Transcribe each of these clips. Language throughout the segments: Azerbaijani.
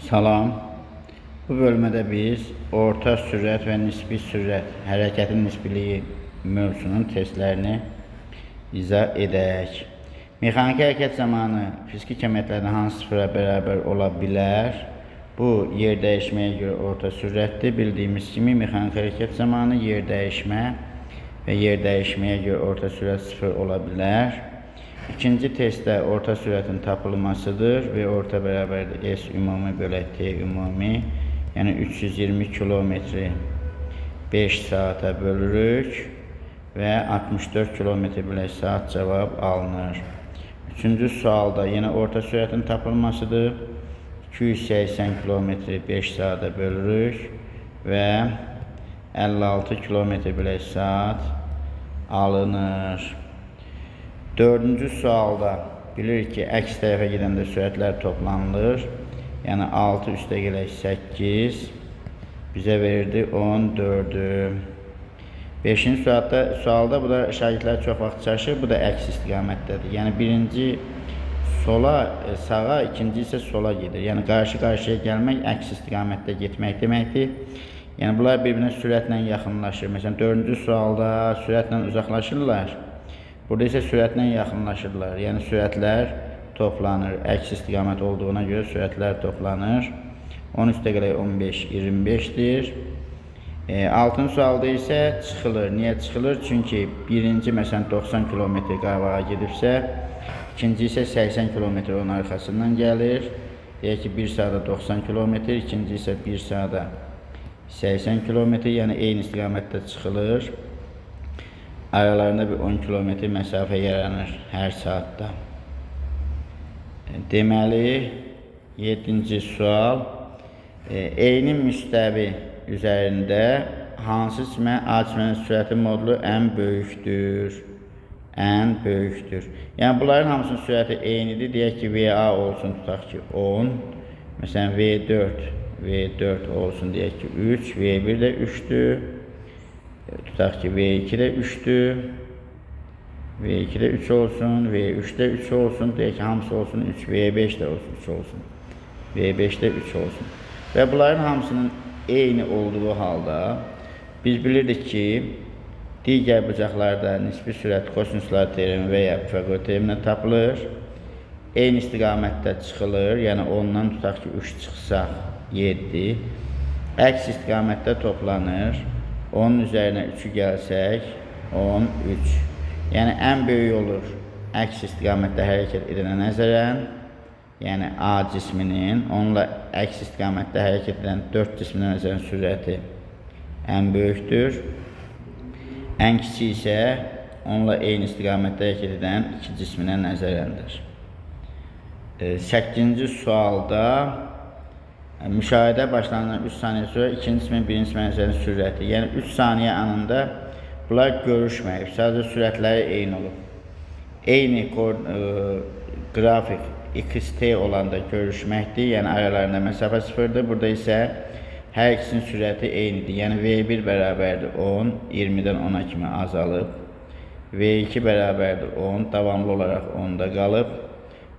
Salam. Bu bölmədə biz orta sürət və nisbi sürət, hərəkətin nisbiliyi mövzunun testlərini izah edək. Mexaniki hərəkət zamanı fiziki kəmiyyətlərdən hansı sıfıra bərabər ola bilər? Bu, yer dəyişməyə görə orta sürətdir. Bildiyimiz kimi, mexaniki hərəkət zamanı yer dəyişmə və yer dəyişməyə görə orta sürət sıfır ola bilər. İkinci testdə orta sürətin tapılmasıdır və orta bərabərdir S ümumi bölək T ümumi. Yəni 320 kilometri 5 saata bölürük və 64 kilometr bölək saat cavab alınır. Üçüncü sualda yenə orta sürətin tapılmasıdır. 280 kilometri 5 saata bölürük və 56 kilometr bölək saat alınır. Dördüncü sualda bilirik ki, əks tərəfə gedəndə sürətlər toplanılır. Yəni 6 üstə gələk 8 bizə verirdi 14-ü. Beşinci sualda bu da şagirdlər çox vaxt çaşır, bu da əks istiqamətdədir. Yəni birinci sola, sağa, ikinci isə sola gedir. Yəni qarşı-qarşıya gəlmək əks istiqamətdə getmək deməkdir. Yəni bunlar bir-birinə sürətlə yaxınlaşır. Məsələn, dördüncü sualda sürətlə uzaqlaşırlar. Burada isə sürətlə yaxınlaşırlar. Yəni sürətlər toplanır. Əks istiqamət olduğuna görə sürətlər toplanır. 10 üstə gələk 15, 25-dir. Altıncı sualda isə çıxılır. Niyə çıxılır? Çünki birinci məsələn 90 km qabağa gedibsə, ikinci isə 80 km onun arxasından gəlir. Deyək ki, 1 saata 90 km, ikinci isə 1 saata 80 km, yəni eyni istiqamətdə çıxılır. Aralarında bir 10 km məsafə yaranır hər saatda. Deməli, 7-ci sual. Eyni müstəvi üzərində hansı cismə A cisminin sürəti modulu ən böyükdür? Ən böyükdür. Yəni, bunların hamısının sürəti eynidir. Deyək ki, VA olsun, tutaq ki, 10. Məsələn, V4 olsun, deyək ki, 3. V1 də 3-dür. Tutaq ki, V2 də 3-dür. V2 də 3 olsun, V3 də 3 olsun. Deyək ki, hamısı olsun 3, V5 də 3 olsun. V5 də 3 olsun. Və bunların hamısının eyni olduğu halda biz bilirdik ki, digər bucaqlarda nisbi sürət kosinuslar teoremi və ya Pifaqor teoremi tapılır. Eyni istiqamətdə çıxılır, yəni 10-dan tutaq ki, 3 çıxsaq 7. Əks istiqamətdə toplanır. 10-un üzərinə 3-ü gəlsək, 13. Yəni, ən böyük olur əks istiqamətdə hərəkət edənə nəzərən, yəni A cisminin, onunla əks istiqamətdə hərəkət edən 4 cisminə nəzərən sürəti ən böyükdür. Ən kiçik isə onunla eyni istiqamətdə hərəkət edən 2 cisminə nəzərəndir. 8-ci sualda müşahidə başlanandan 3 saniyə sonra ikinci cismin birinci cismə nəzərən sürəti. Yəni 3 saniyə anında bunlar görüşməyib, sadəcə sürətləri eyni olub. Eyni qrafik XT olanda görüşməkdir, yəni aralarında məsafə sıfırdır. Burada isə hər ikisinin sürəti eynidir. Yəni V1 bərabərdir 10, 20-dən 10-a kimi azalıb. V2 bərabərdir 10, davamlı olaraq 10-da qalıb.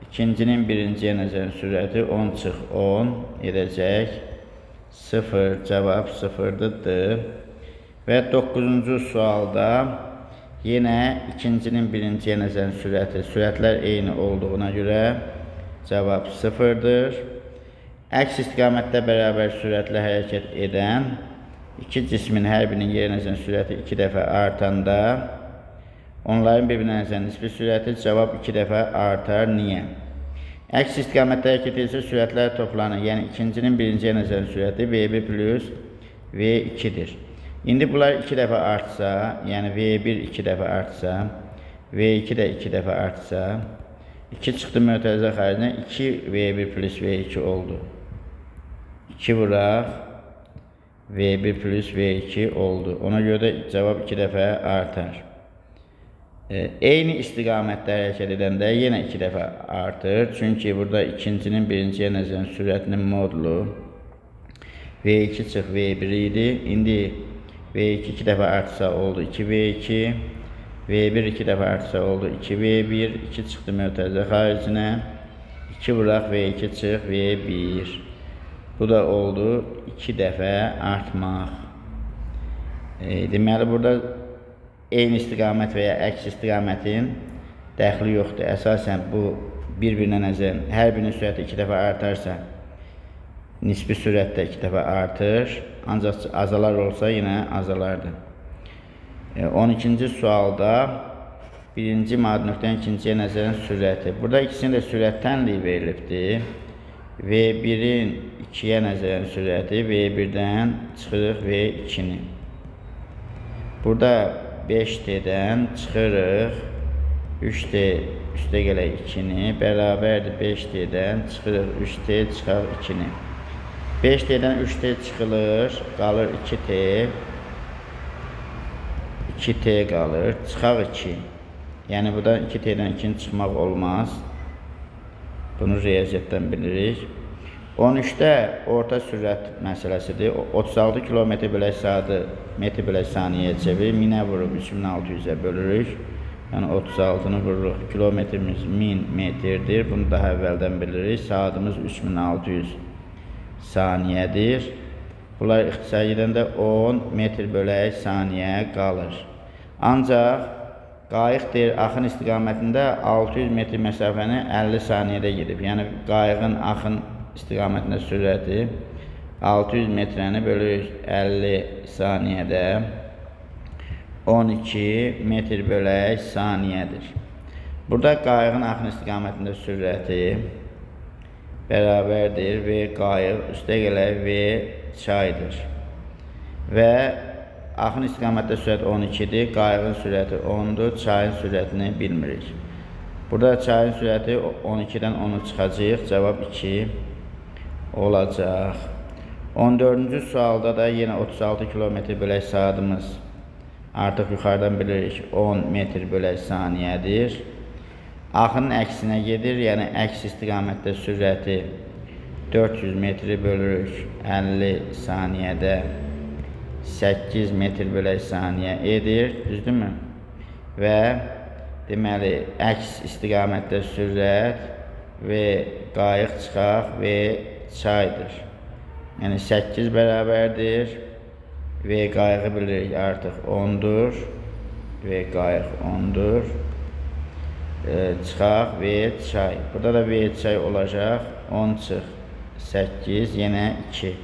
İkincinin birinciyə nəzərən sürəti 10 çıx 10 edəcək. 0, cavab 0-dır. Və 9-cu sualda yenə ikincinin birinciyə nəzərən sürəti, sürətlər eyni olduğuna görə cavab 0-dır. Əks istiqamətdə bərabər sürətlə hərəkət edən iki cismin hər birinin yerinə nəzərən sürəti 2 dəfə artanda onların bir-birinə nəzərən nisbi sürəti cavab 2 dəfə artar. Niyə? Əks istiqamətdə hərəkət edirsə sürətlər toplanır. Yəni ikincinin birinciyə nəzərən sürəti V1 plus V2-dir. İndi bunlar 2 dəfə artsa, yəni V1 2 dəfə artsa, V2 də 2 dəfə artsa, 2 çıxdı mötərizə xaricinə, 2 V1 plus V2 oldu. 2 vuraq V1 plus V2 oldu. Ona görə də cavab 2 dəfə artar. Eyni istiqamətdə hərəkət edəndə yenə 2 dəfə artır. Çünki burada ikincinin birinciyə nəzərən sürətinin modulu V2 çıx V1 idi. İndi V2 2 dəfə artsa oldu 2V2. V1 2 dəfə artsa oldu 2V1. 2 çıxdı mötərizə xaricinə. 2 vuraq V2 çıx V1. Bu da oldu 2 dəfə artmaq. Deməli, burada eyni istiqamət və ya əks istiqamətin dəxli yoxdur. Əsasən, bu bir-birinə nəzərən, hər birinin sürəti 2 dəfə artarsa, nisbi sürət də 2 dəfə artır. Ancaq azalar olsa, yenə azalardı. 12-ci sualda birinci maddi nöqtənin ikinciyə nəzərən sürəti. Burada ikisinin də sürət tənliyi verilibdir. V1-in 2-yə nəzərən sürəti, V1-dən çıxırıq V2-ni. Burada 5T-dən çıxırıq 3T üstə gələk 2-ni, bərabərdir 5T-dən çıxırıq 3T çıxaq 2-ni. 5T-dən 3T çıxılır, qalır 2T, 2T qalır, çıxaq 2. Yəni, buradan 2T-dən 2-ni çıxmaq olmaz. Bunu riyaziyyatdan bilirik. 13-də orta sürət məsələsidir. 36 km bölək saatı metr bölək saniyəyə çevirir. 1000-ə vurub 3600-ə bölürük. Yəni, 36-nı vururuq. Kilometrimiz 1000 metrdir. Bunu daha əvvəldən bilirik. Saatımız 3600 saniyədir. Bunlar ixtisar edəndə 10 metr bölək saniyə qalır. Ancaq qayıq deyir, axın istiqamətində 600 metr məsafəni 50 saniyədə gedib. Yəni, qayığın axın istiqamətində sürəti 600 metrəni bölürük 50 saniyədə 12 metr bölək saniyədir. Burada qayığın axın istiqamətində sürəti bərabərdir V qayıq üstə gələk V çaydır. Və axın istiqamətdə sürət 12-dir, qayığın sürəti 10-dur, çayın sürətini bilmirik. Burada çayın sürəti 12-dən 10-u çıxacaq, cavab 2 olacaq. 14-cü sualda da yenə 36 km bölək saatımız artıq yuxarıdan bilirik 10 metr bölək saniyədir. Axının əksinə gedir, yəni əks istiqamətdə sürəti 400 metri bölürük 50 saniyədə 8 metr bölək saniyə edir, düzdürmü? Və deməli, əks istiqamətdə sürət V qayıq çıxaq V çaydır. Yəni 8 bərabərdir. V qayığı bilirik artıq 10-dur. V qayıq 10-dur. Çıxaq V çay. Burada da V çay olacaq. 10 çıx 8, yenə 2.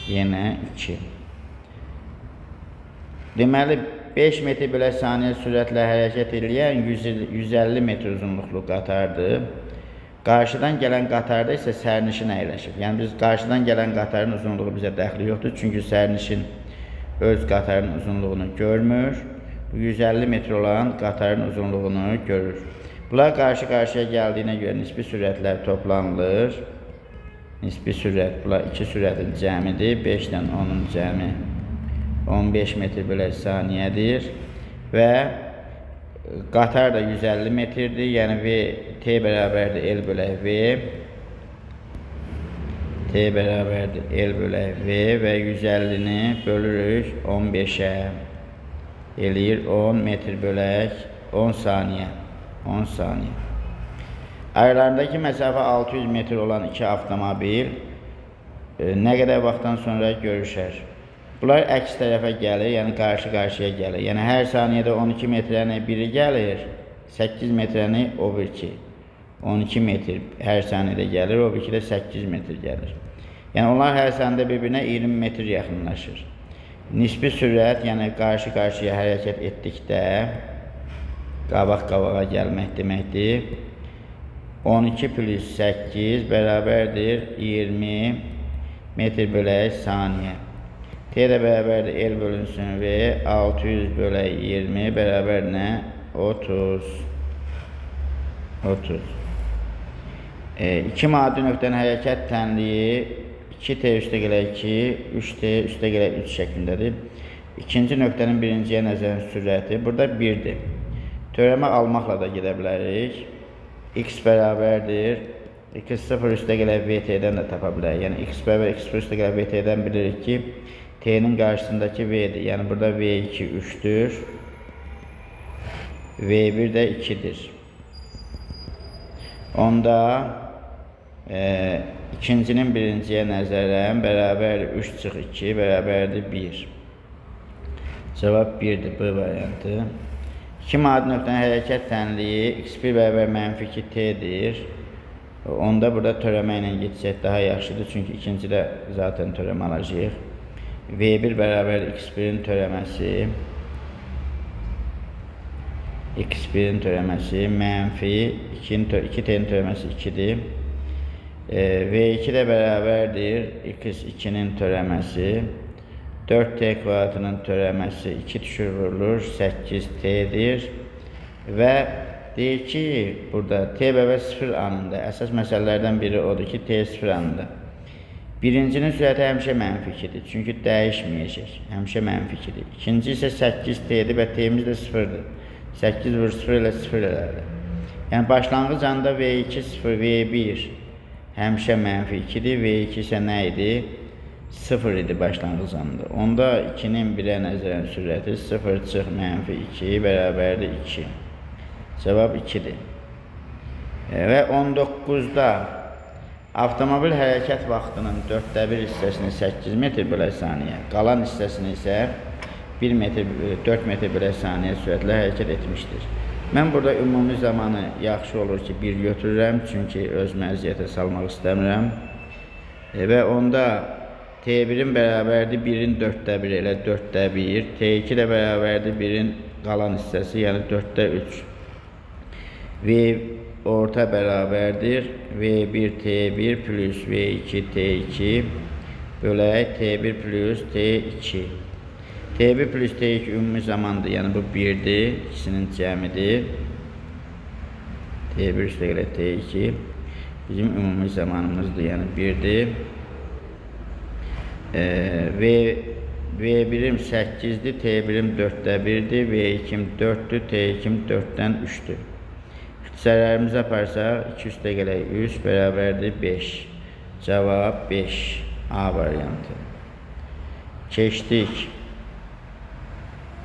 Yenə 2. Deməli, 5 metr bölək saniyə sürətlə hərəkət eləyən 150 metr uzunluqlu qatardır. Qarşıdan gələn qatarda isə sərnişin əyləşib. Yəni, biz qarşıdan gələn qatarın uzunluğu bizə dəxli yoxdur. Çünki sərnişin öz qatarın uzunluğunu görmür. 150 metr olan qatarın uzunluğunu görür. Bunlar qarşı-qarşıya gəldiyinə görə nisbi sürətlər toplanılır. Nisbi sürət, bunlar iki sürətin cəmidir. 5 ilə 10-un cəmi 15 metr bölək saniyədir və qatar da 150 metrdir. Yəni V, T bərabərdir L bölək V. T bərabərdir L bölək V və 150-ni bölürük 15-ə. Eləyir 10 metr bölək 10 saniyə. 10 saniyə. Aralarındakı məsafə 600 metr olan iki avtomobil nə qədər vaxtdan sonra görüşər? Bunlar əks tərəfə gəlir, yəni qarşı-qarşıya gəlir. Yəni hər saniyədə 12 metrəni biri gəlir, 8 metrəni o bir ki. 12 metr hər saniyədə gəlir, o bir ki də 8 metr gəlir. Yəni onlar hər saniyədə bir-birinə 20 metr yaxınlaşır. Nisbi sürət, yəni qarşı-qarşıya hərəkət etdikdə qabaq-qabağa gəlmək deməkdir. 12 plus 8 bərabərdir 20 metr bölək saniyə. T də bərabərdir L bölünsün V, 600 bölək 20 bərabər nə? 30. 30. İki maddi nöqtənin hərəkət tənliyi 2T üstə gələk 2, 3T üstə gələk 3 şəklindədir. İkinci nöqtənin birinciyə nəzərən sürəti burada 1-dir. Törəmə almaqla da gedə bilərik. X bərabərdir x0 üstə gələk VT-dən də tapa bilərik. Yəni x bərabər x0 üstə gələk VT-dən bilirik ki, T-nin qarşısındakı V-dir. Yəni burada V2 3-dür. V1 də 2-dir. Onda İkincinin birinciyə nəzərən bərabərdir 3 çıx 2 bərabərdir 1. Cavab 1-dir, B variantı. 2 maddi nöqtənin hərəkət tənliyi x1 bərabər mənfi 2t-dir. Onda burada törəmə ilə getsək daha yaxşıdır. Çünki ikincidə zaten törəmə alacağıq. V1 bərabər x1-in törəməsi x1-in törəməsi mənfi 2t-nin törəməsi 2-dir. V2 də bərabərdir x2-nin törəməsi 4t kvadratının törəməsi 2 düşür vurulur 8t-dir. Və deyir ki, burada t bərabər 0 anında, əsas məsələlərdən biri odur ki, t 0 anında. Birincinin sürəti həmişə mənfi 2-dir, çünki dəyişməyəcək, həmişə mənfi 2-dir. İkinci isə 8t-dir və t-imiz də 0-dır. 8 vur 0 ilə 0 elədir. Yəni, başlanğıc anda V2 0, V1 həmişə mənfi 2-dir, V2 isə nə idi? 0 idi başlanğıc anda. Onda 2-nin 1-ə nəzərən sürəti 0 çıx mənfi 2 bərabərdir 2. Cavab 2-dir. Və 19-da avtomobil hərəkət vaxtının 4də 1 hissəsini 8 metr bölə saniyə, qalan hissəsini isə 1 metr, 4 metr bölə saniyə sürətlə hərəkət etmişdir. Mən burada ümumi zamanı yaxşı olur ki, 1 götürürəm, çünki özümə əziyyətə salmaq istəmirəm. Və onda T1-in bərabərdir 1-in 4də 1 elə 4də 1, T2 də bərabərdir 1-in qalan hissəsi, yəni 4də 3. V orta bərabərdir V1 T1 plus V2 T2 bölək T1 plus T2. T1 plus T2 ümumi zamandır, yəni bu 1-dir, ikisinin cəmidir. T1 üstə gələ T2 bizim ümumi zamanımızdır, yəni 1-dir. V1-im 8-dir, T1-im 4də 1-dir, V2-im 4-dür, T2-im 4-dən 3-dür. İxtisarlarımızı aparsaq, 2 üstə gələk 3 bərabərdir 5. Cavab 5, A variantı. Keçdik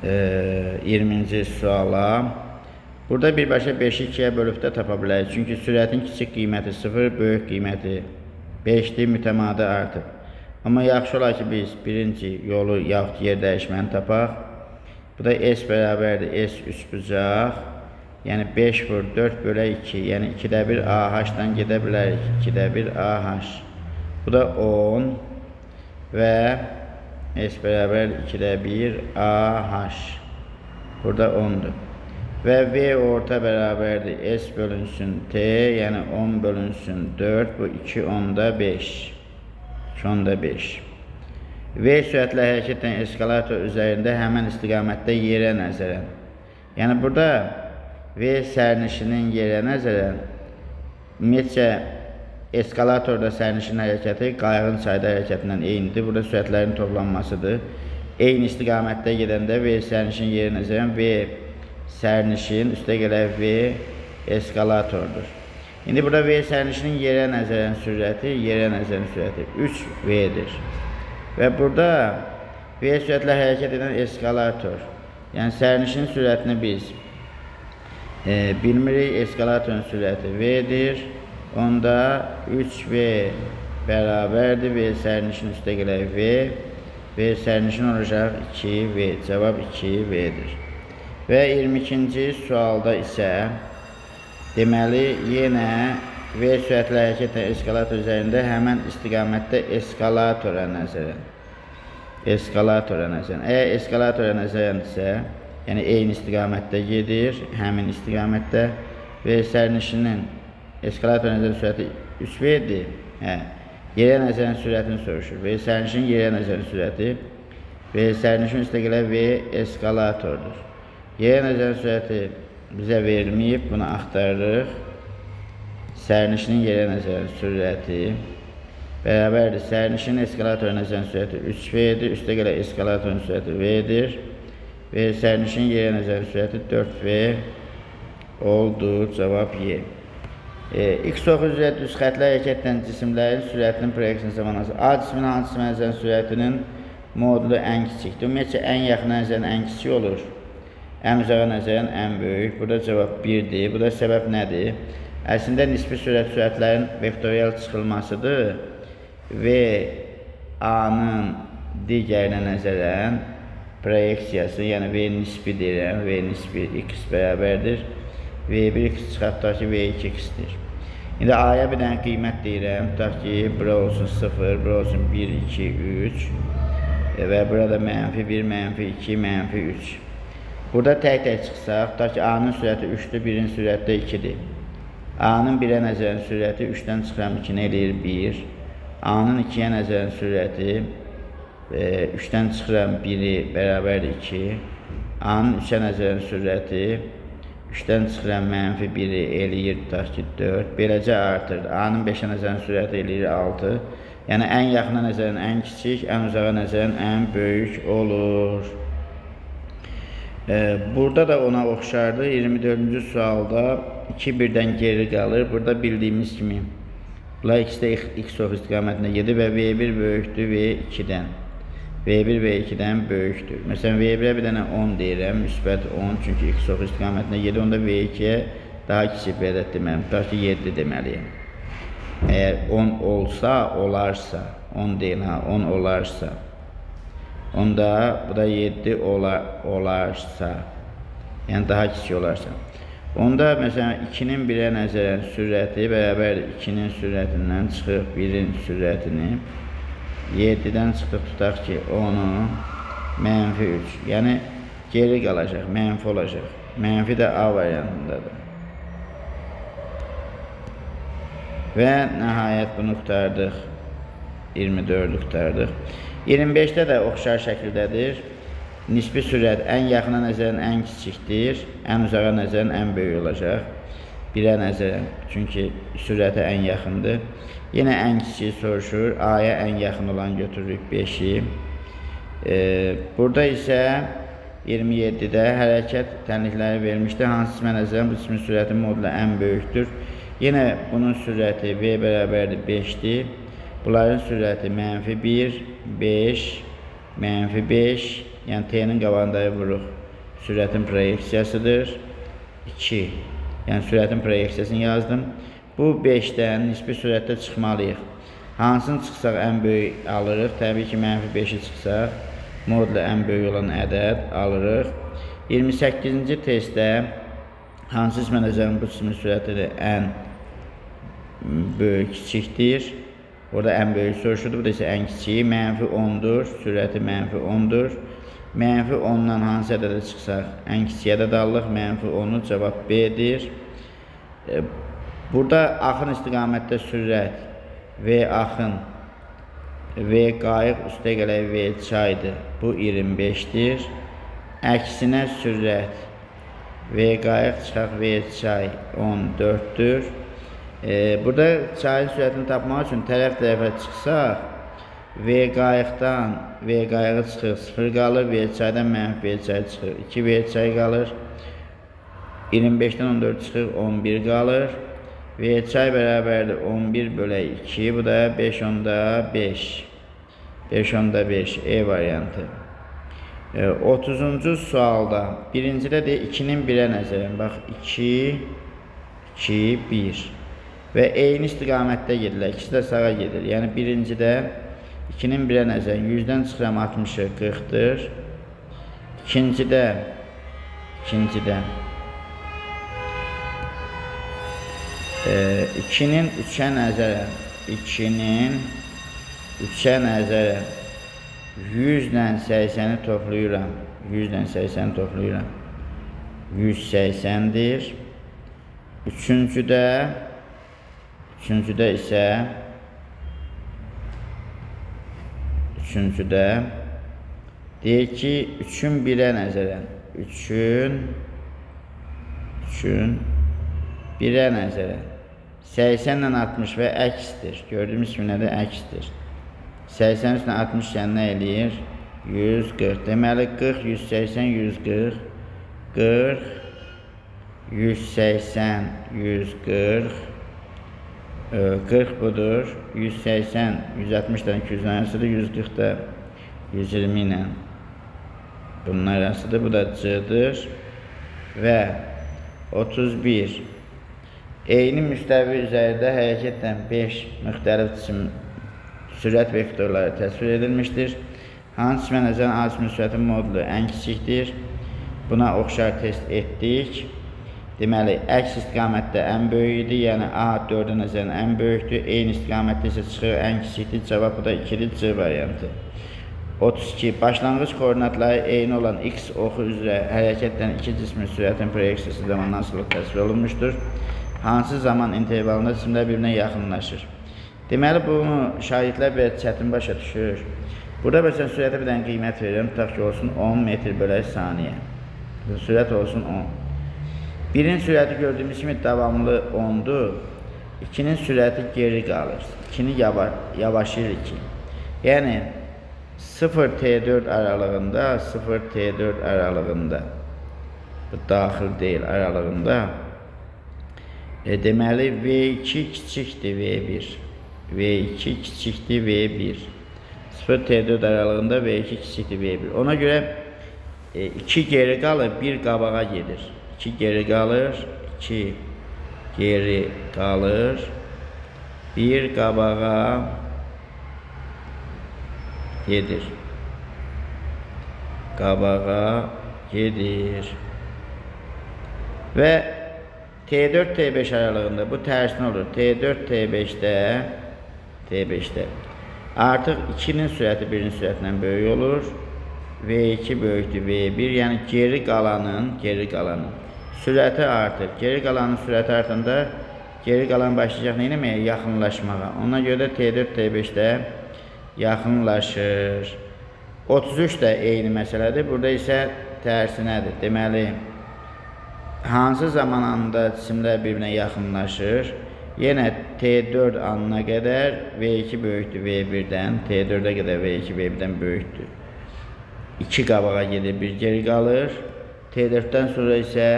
20-ci suala. Burada birbaşa 5-i 2-yə bölüb də tapa bilərik. Çünki sürətin kiçik qiyməti 0, böyük qiyməti 5-dir, mütəmadi artıb. Amma yaxşı olar ki, biz birinci yolu yaxud yer dəyişməni tapaq. Bu da S bərabərdir S üçbucaq. Yəni 5 vur 4 bölə 2. Yəni 2-də 1 AH-dan gedə bilərik. 2-də 1 AH. Bu da 10 və S bərabər 2-də 1 AH. Burada 10-dur. Və V orta bərabərdir S bölünsün T, yəni 10 bölünsün 4. Bu 2,5. 2,5. V sürətlə hərəkət edən eskalator üzərində həmən istiqamətdə yerə nəzərən. Yəni burada V sərnişinin yerə nəzərən, ümumiyyətcə eskalatorda sərnişinin hərəkəti qayığın çayda hərəkətindən eynidir. Burada sürətlərin toplanmasıdır. Eyni istiqamətdə gedəndə V sərnişinin yerə nəzərən V sərnişin üstə gələk V eskalatordur. İndi burada V sərnişinin yerə nəzərən sürəti, yerə nəzərən sürəti 3V-dir. Və burada V sürətlə hərəkət edən eskalator, yəni sərnişinin sürətini biz bilmirik, eskalatorun sürəti V-dir. Onda 3V bərabərdir V sərnişin üstə gələk V, V sərnişin olacaq 2V, cavab 2V-dir. Və 22-ci sualda isə deməli, yenə V sürətlə hərəkət edən eskalator üzərində həmən istiqamətdə eskalatora nəzərən. Eskalatora nəzərən. Əgər eskalatora nəzərəndirsə, yəni eyni istiqamətdə gedir, həmin istiqamətdə V sərnişinin eskalatora nəzərən sürəti 3V-dir. Hə, yerə nəzərən sürətini soruşur. V sərnişinin yerə nəzərən sürəti V sərnişin üstə gələn V eskalatordur. Yerə nəzərən sürəti bizə verilməyib, bunu axtarırıq. Sərnişinin yerə nəzərən sürəti bərabərdir. Sərnişinin eskalatora nəzərən sürəti 3V-dir. Üstə gələn eskalatorun sürəti V-dir. Və sərnişinin yerə nəzərən sürəti 4V oldu. Cavab Y. X oxu üzrə düz xətli hərəkət edən cisimlərin sürətinin proyeksiyası zamanı A cisminin hansı cisimə nəzərən sürətinin modulu ən kiçikdir. Ümumiyyətcə, ən yaxına nəzərən ən kiçik olur. Ən uzağa nəzərən ən böyük. Burada cavab 1-dir. Burada səbəb nədir? Əslində nisbi sürət sürətlərin vektorial çıxılmasıdır. V A-nın digərinə nəzərən proyeksiyası, yəni V nisbi deyirəm, V nisbi x bərabərdir. V1 x çıxaq, tutaq ki, V2 x-dir. İndi A-ya bir dənə qiymət deyirəm, tutaq ki, bura olsun 0, bura olsun 1, 2, 3 və burada mənfi 1, mənfi 2, mənfi 3. Burada tək-tək çıxsaq, tutaq ki, A-nın sürəti 3-dür, 1-in sürəti də 2-dir. A-nın 1-ə nəzərən sürəti 3-dən çıxıram, 2-ni eləyir 1. A-nın 2-yə nəzərən sürəti 3-dən çıxıram 1-i bərabərdir 2. A-nın 3-ə nəzərən sürəti 3-dən çıxıram mənfi 1-i eləyir tutaq ki 4. Beləcə artır. A-nın 5-ə nəzərən sürəti eləyir 6. Yəni ən yaxına nəzərən ən kiçik, ən uzağa nəzərən ən böyük olur. Burada da ona oxşardır. 24-cü sualda 2 birdən geri qalır. Burada bildiyimiz kimi bunlar ikisi də x ox istiqamətində gedir və V1 böyükdür V2-dən. V1 V2-dən böyükdür. Məsələn, V1-ə bir dənə 10 deyirəm, müsbət 10, çünki x ox istiqamətində gedir. Onda V2-yə daha kiçik bir ədəd deməliyəm. Tutaq ki, 7 deməliyəm. Əgər 10 olsa, olarsa, 10 deyil, ha, 10 olarsa, onda bu da 7 olarsa, yəni daha kiçik olarsa. Onda, məsələn, 2-nin 1-ə nəzərən sürəti bərabərdir 2-nin sürətindən çıxırıq 1-in sürətini. 7-dən çıxdıq, tutaq ki, 10-u mənfi 3. Yəni, geri qalacaq, mənfi olacaq. Mənfi də A variantındadır. Və nəhayət bunu qurtardıq. 24-ü qurtardıq. 25-də də oxşar şəkildədir. Nisbi sürət ən yaxına nəzərən ən kiçikdir, ən uzağa nəzərən ən böyük olacaq. 1-ə nəzərən, çünki sürətə ən yaxındır. Yenə ən kiçiyi soruşur, A-ya ən yaxın olan götürürük 5-i. Burada isə 27-də hərəkət tənlikləri verilmişdir. Hansı cismə nəzərən bu cismin sürəti modulu ən böyükdür. Yenə bunun sürəti V bərabərdir 5-dir. Bunların sürəti mənfi 1, 5, mənfi 5. Yəni T-nin qabağında vuruq sürətin proyeksiyasıdır. 2. Yəni sürətin proyeksiyasını yazdım. Bu 5-dən nisbi sürətdə çıxmalıyıq. Hansını çıxsaq ən böyük alırıq? Təbii ki, mənfi 5-i çıxsaq, modulu ən böyük olan ədəd alırıq. 28-ci testdə hansı cismə nəzərən bu cismin sürəti ən böyük kiçikdir? Orada ən böyük soruşurdu. Bu da isə ən kiçiyi. Mənfi 10-dur. Sürəti mənfi 10-dur. Mənfi 10-dan hansı ədədə çıxsaq, ən kiçik ədəd alırıq. Mənfi 10-u cavab B-dir. Burada axın istiqamətdə sürət V axın, V qayıq üstə gələk V çaydır. Bu 25-dir. Əksinə sürət V qayıq çıxaq V çay 14-dür. Burada çayın sürətini tapmaq üçün tərəf-tərəfə çıxsaq, V qayıqdan V qayığı çıxır, 0 qalır, V çaydan mənfi V çay çıxır, 2 V çay qalır, 25-dən 14 çıxır, 11 qalır. V çay bərabərdir 11 bölək 2, bu da 5,5. 5,5 E variantı. 30-cu sualda birincidə də 2-nin 1-ə nəzərən, bax 2, 2, 1 və eyni istiqamətdə gedirlər, ikisi də sağa gedir. Yəni birincidə 2-nin 1-ə nəzərən 100-dən çıxıram 60-ı 40-dır. İkincidə 2-nin 3-ə nəzərən 2-nin 3-ə nəzərən 100 ilə 80-i toplayıram. 100 ilə 80-i toplayıram. 180-dir. Üçüncüdə isə üçüncüdə deyir ki, 3-ün 1-ə nəzərən 3-ün 1-ə nəzərən 80 ilə 60 və əksdir. Gördüyümüz kimi nədir? Əksdir. 80 üstünə 60 yəni nə eləyir? 140. Deməli 40, 180, 140, 40, 180, 140, 40 budur. 180, 160-dan 200 arasıdır. 140 da 120 ilə bunun arasıdır. Bu da C-dir. Və 31. Eyni müstəvi üzərində hərəkət edən 5 müxtəlif cisim sürət vektorları təsvir edilmişdir. Hansı cismə nəzərən A cismin sürətin modulu ən kiçikdir? Buna oxşar test etdik. Deməli, əks istiqamətdə ən böyük idi, yəni A 4-ə nəzərən ən böyükdür. Eyni istiqamətdə isə çıxır ən kiçikdir. Cavab bu da 2-dir, C variantı. 32. Başlanğıc koordinatları eyni olan X oxu üzrə hərəkət edən iki cismin sürətin proyeksiyası zamandan asılı təsvir olunmuşdur. Hansı zaman intervalında cisimlər bir-birinə yaxınlaşır? Deməli, bunu şagirdlər biraz çətin başa düşür. Burada məsələn, sürətə bir dənə qiymət verirəm, tutaq ki, olsun 10 metr bölək saniyə. Sürət olsun 10. Birin sürəti gördüyümüz kimi davamlı 10-dur. 2-nin sürəti geri qalır. 2-ni yavaşlayır 2. Yəni, 0T4 aralığında, 0T4 aralığında, bu daxil deyil aralığında, deməli, V2 kiçikdir V1. V2 kiçikdir V1. 0T4 aralığında V2 kiçikdir V1. Ona görə 2 geri qalır, 1 qabağa gedir. 2 geri qalır, 2 geri qalır, 1 qabağa gedir. Qabağa gedir. Və T4, T5 aralığında bu tərsinə olur. T4, T5-də artıq 2-nin sürəti 1-in sürətindən böyük olur. V2 böyükdür V1, yəni geri qalanın sürəti artır. Geri qalanın sürəti artanda geri qalan başlayacaq nə etməyə? Yaxınlaşmağa. Ona görə də T4, T5-də yaxınlaşır. 33 də eyni məsələdir. Burada isə tərsinədir. Deməli, hansı zaman anında cisimlər bir-birinə yaxınlaşır? Yenə T4 anına qədər V2 böyükdür V1-dən, T4-ə qədər V2 V1-dən böyükdür. 2 qabağa gedir, 1 geri qalır. T4-dən sonra isə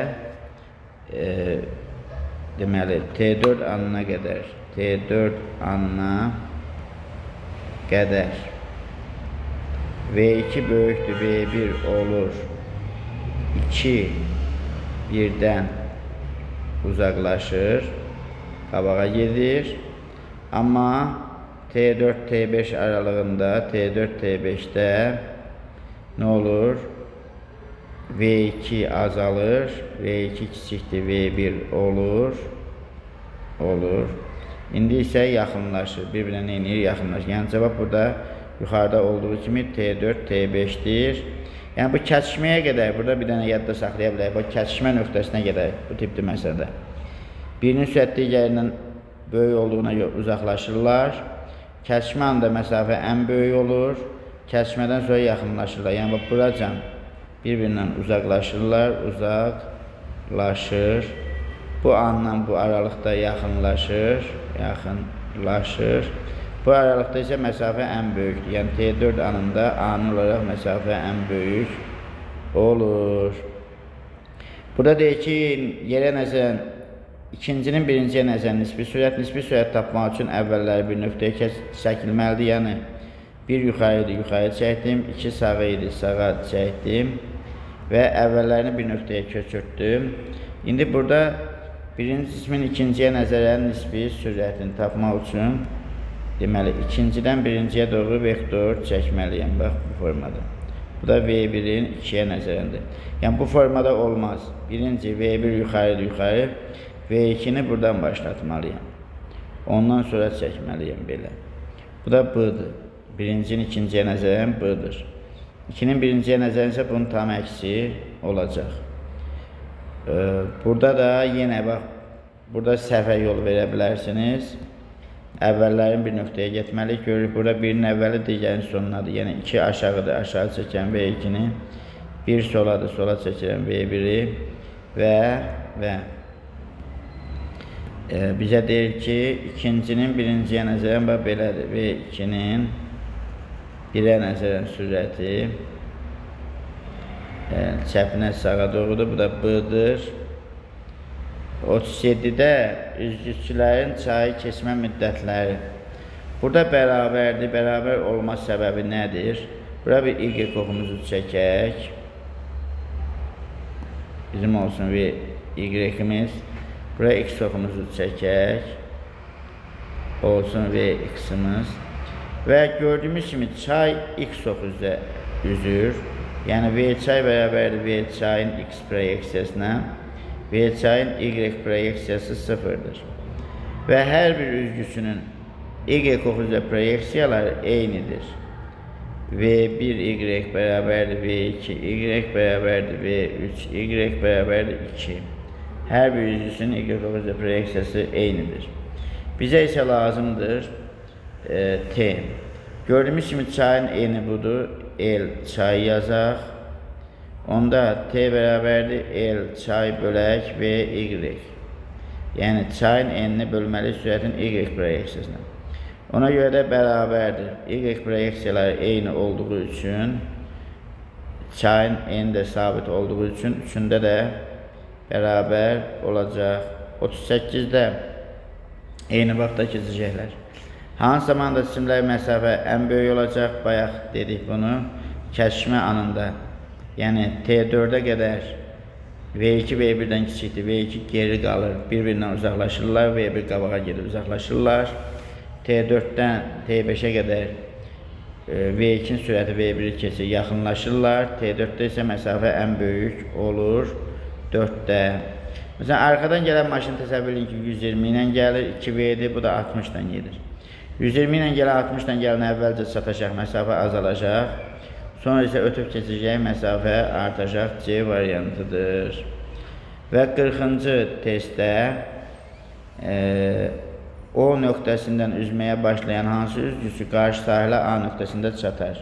deməli, T4 anına qədər, T4 anına qədər V2 böyükdür V1 olur. 2 birdən uzaqlaşır, qabağa gedir. Amma T4, T5 aralığında, T4, T5-də nə olur? V2 azalır, V2 kiçikdir, V1 olur. İndi isə yaxınlaşır, bir-birinə nə edir? Yaxınlaşır. Yəni, cavab burada yuxarıda olduğu kimi T4, T5-dir. Yəni, bu kəsişməyə qədər, burada bir dənə yadda saxlaya bilərik, bu kəsişmə nöqtəsinə qədər bu tipli məsələdə. Birinin sürəti digərindən böyük olduğuna görə uzaqlaşırlar. Kəsişmə anında məsafə ən böyük olur. Kəsişmədən sonra yaxınlaşırlar. Yəni, bax, buracan bir-birindən uzaqlaşırlar, uzaqlaşır. Bu andan bu aralıqda yaxınlaşır, yaxınlaşır. Bu aralıqda isə məsafə ən böyükdür. Yəni, T4 anında ani olaraq məsafə ən böyük olur. Burada deyir ki, yerə nəzərən, ikincinin birinciyə nəzərən nisbi sürət, nisbi sürət tapmaq üçün əvvəlləri bir nöqtəyə çəkilməlidir. Yəni, bir yuxarı idi, yuxarı çəkdim, 2 sağa idi, sağa çəkdim və əvvəllərini bir nöqtəyə köçürtdüm. İndi burada birinci cismin ikinciyə nəzərən nisbi sürətini tapmaq üçün deməli, ikincidən birinciyə doğru vektor çəkməliyəm, bax, bu formada. Bu da V1-in 2-yə nəzərəndir. Yəni, bu formada olmaz. Birinci, V1 yuxarıdır, yuxarı. V2-ni buradan başlatmalıyam. Ondan sonra çəkməliyəm belə. Bu da B-dır. Birincinin ikinciyə nəzərən B-dır. 2-nin birinciyə nəzərən isə bunun tam əksi olacaq. Burada da yenə bax, burada səhvə yol verə bilərsiniz. Əvvəllərin bir nöqtəyə getməliyik. Görürük, burada birinin əvvəli digərinin sonunadır. Yəni, 2 aşağıdır, aşağı çəkən V2-ni, 1 soladır, sola çəkirəm V1-i və bizə deyir ki, ikincinin birinciyə nəzərən bax belədir. V2-nin 1-ə nəzərən sürəti çəpinə sağa doğrudur. Bu da B-dır. 37-də üzgüçülərin çayı keçmə müddətləri. Burada bərabərdir. Bərabər olma səbəbi nədir? Bura bir Y oxumuzu çəkək. Bizim olsun V Y-imiz. Bura x oxumuzu çəkək. Olsun Vx-imiz. Və gördüyümüz kimi çay x oxu üzrə üzür. Yəni V çay bərabərdir V çayın x proyeksiyasına. V çayın y proyeksiyası 0-dır. Və hər bir üzgüsünün y oxu üzrə proyeksiyaları eynidir. V1y bərabərdir V2, y bərabərdir V3, y bərabərdir 2. Hər bir üzgüsünün y oxu üzrə proyeksiyası eynidir. Bizə isə lazımdır T. Gördüyümüz kimi çayın eni budur. L çay yazaq. Onda T bərabərdir L çay bölək V y. Yəni çayın enini bölməli sürətin y proyeksiyasına. Ona görə də bərabərdir. Y proyeksiyaları eyni olduğu üçün, çayın eni də sabit olduğu üçün, üçündə də bərabər olacaq. 38-də eyni vaxtda keçəcəklər. Hansı zamanda cisimlər məsafə ən böyük olacaq? Bayaq dedik bunu. Kəsişmə anında. Yəni T4-ə qədər V2 V1-dən kiçikdir. V2 geri qalır. Bir-birindən uzaqlaşırlar. V1 qabağa gedib uzaqlaşırlar. T4-dən T5-ə qədər V2-nin sürəti V1-i keçir, yaxınlaşırlar. T4-də isə məsafə ən böyük olur. 4-də. Məsələn, arxadan gələn maşın təsəvvür edin ki, 120 ilə gəlir, 2V-dir, bu da 60 ilə gedir. 120 ilə gələn 60 ilə gələn əvvəlcə çatacaq, məsafə azalacaq. Sonra isə ötüb keçəcək, məsafə artacaq. C variantıdır. Və 40-cı testdə O nöqtəsindən üzməyə başlayan hansı üzgüsü qarşı sahilə A nöqtəsində çatar?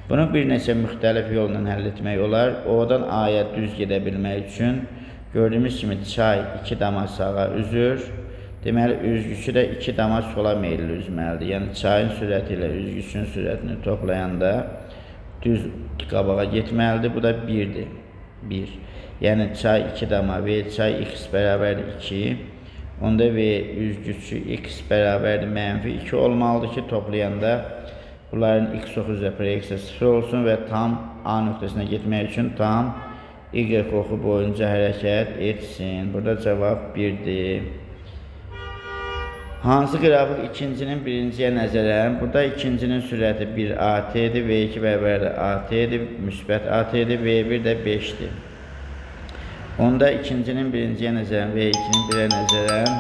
Bunu bir neçə müxtəlif yolla həll etmək olar. O-dan A-ya düz gedə bilmək üçün gördüyümüz kimi çay 2 dama sağa üzür. Deməli, üzgüsü də 2 dama sola meyilli üzməlidir. Yəni, çayın sürəti ilə üzgüsünün sürətini toplayanda düz qabağa getməlidir. Bu da 1-dir. 1. Yəni, çay 2 dama V çay x bərabərdir 2. Onda V üzgüsü x bərabərdir mənfi 2 olmalıdır ki, toplayanda bunların x oxu üzrə proyeksiya 0 olsun və tam A nöqtəsinə getmək üçün tam Y oxu boyunca hərəkət etsin. Burada cavab 1-dir. Hansı qrafik ikincinin birinciyə nəzərən? Burada ikincinin sürəti 1 AT-dir, V2 bərabərdir AT-dir, müsbət AT-dir, V1 də 5-dir. Onda ikincinin birinciyə nəzərən, V2-nin 1-ə nəzərən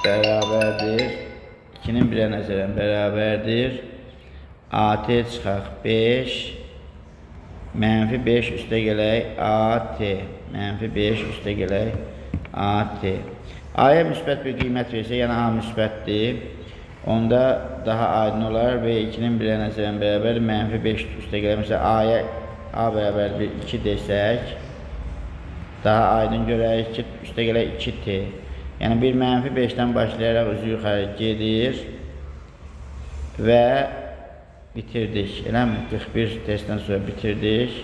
bərabərdir. 2-nin 1-ə nəzərən bərabərdir. AT çıxaq 5, mənfi 5 üstə gələk AT, mənfi 5 üstə gələk AT. A-ya müsbət bir qiymət versə, yəni A müsbətdir, onda daha aydın olar. V2-nin 1-ə nəzərən bərabər mənfi 5 üstə gələk. Məsələn, A-ya A bərabər 2 desək, daha aydın görərik ki, üstə gələk 2T. Yəni, bir mənfi 5-dən başlayaraq üzü yuxarı gedir və bitirdik. Eləmi? 41 testdən sonra bitirdik.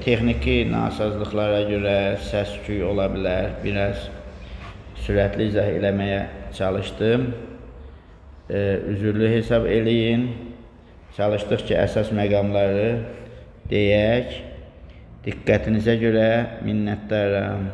Texniki nasazlıqlara görə səs-küy ola bilər. Biraz sürətli izah eləməyə çalışdım. Üzürlü hesab eləyin. Çalışdıq ki, əsas məqamları deyək. Diqqətinizə görə minnətdaram.